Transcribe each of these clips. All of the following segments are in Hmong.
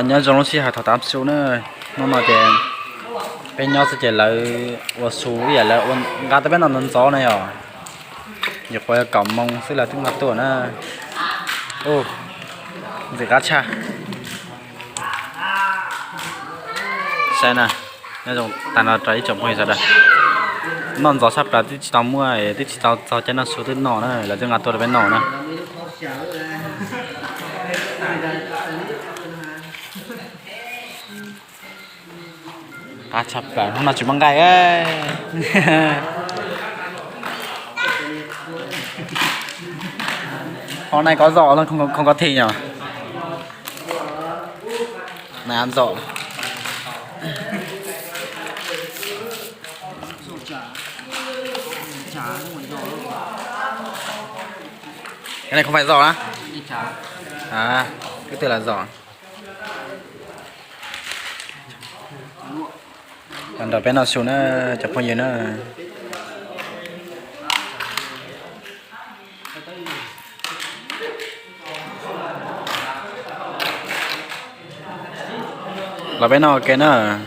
Nyob zoo lub sij hawm thaum tav su na, hnub no ces peb nyob xwb ces lawv ua su ib yam lawv ua nqa tau peb noj ntxov ntxov na yom. Nyuam qhuav kaum moos xwb lawv twb nqa tuaj na. Ntxim qab tshaj. Saib na, nyob zoo tag nrho rau ib tsoom phooj ywg sawv daws. Noj ntxov tshaj plaws twb tsis tau muaj, twb tsis tau txog caij noj su twb noj na, lawv twb nqa tuaj rau peb noj na. Qab tshaj plaws, hnub no tsis muaj nqaij. Hôm nay có giò không, không có thịt nhỉ? Này ăn giò. Cái này không phải giò á? À, cứ tưởng là giò. Nrog peb noj su na, cov phooj ywg na. Los peb noj ua ke na.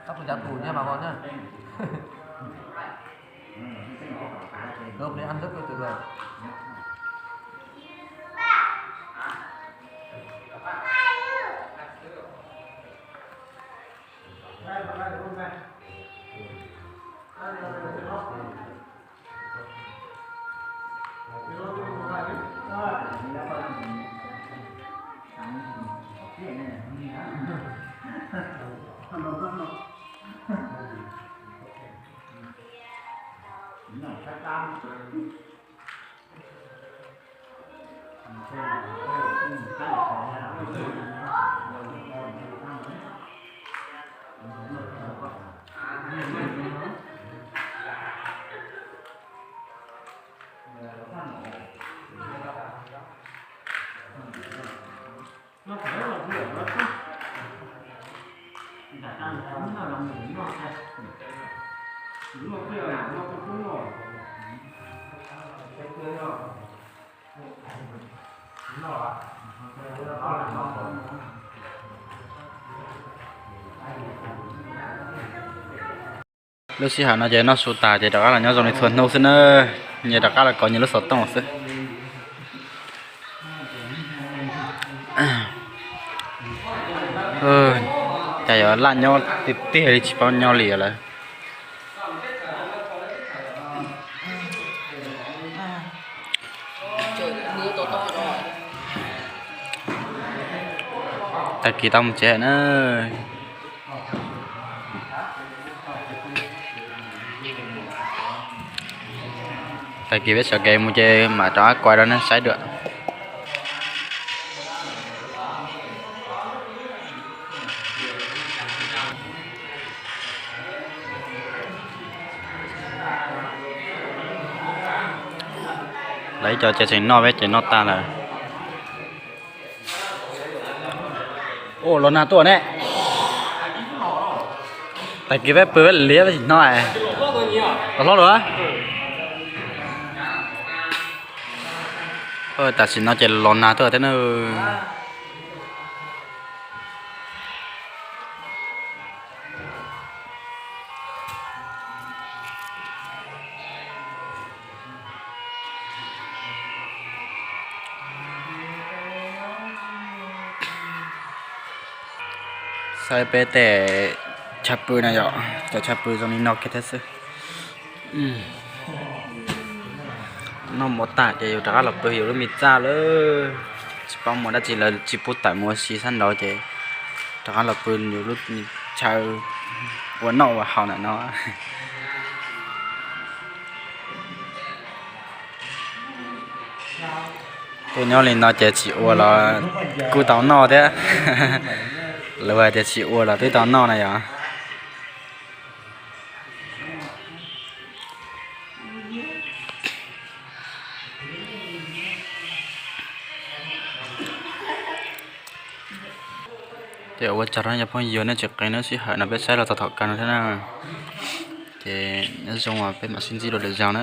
Tau tus cav tus nyiaj mas vau na. Lawv plis ăn rất là tuyệt vời. Lub sij hawm no ces noj su tas ces rov qab los nyob zoo li txhua hnub xwb na, nyias rov qab los kov nyias lub xov tooj xwb. Cas yuav laj nyob tiag tiag li tsis paub nyob li lawm. Tag kis tau mus tsev na. Tag kis peb sawv kev mus ces mam rov qab kuaj rau nej saib dua. Lawv ib co ces tseem noj, peb ces noj tag lawm. Ua los nag tuaj ne. Tag kis peb pw peb liab peb tsis hnov. Los hlob lawm. Tam sim no ces los nag tuaj thiab na. Saib peb tej chaw pw na yom, cov chaw pw zoo li no kiag thiab xwb. Noj mov tag ces yus rov qab los pw yus lub me txaj lawm. Tsis paub muaj dab tsi lawv tsis pub tawm mus ua si sab nraud ces rov qab los pw yus lub chaw ua noj ua haus ntawm no. Tuaj nyob li no ces tsis ua los kuj tau noj thiab. Lawv hais tias tsis ua los twb tau noj na yom. Ces ua tsaug rau nej cov phooj ywg nej tseem qee lub sij hawm no peb saib los txog thaum kawg no thiab na. Ces nyob zoo, peb mam sib ntsib dua lwm zaus na.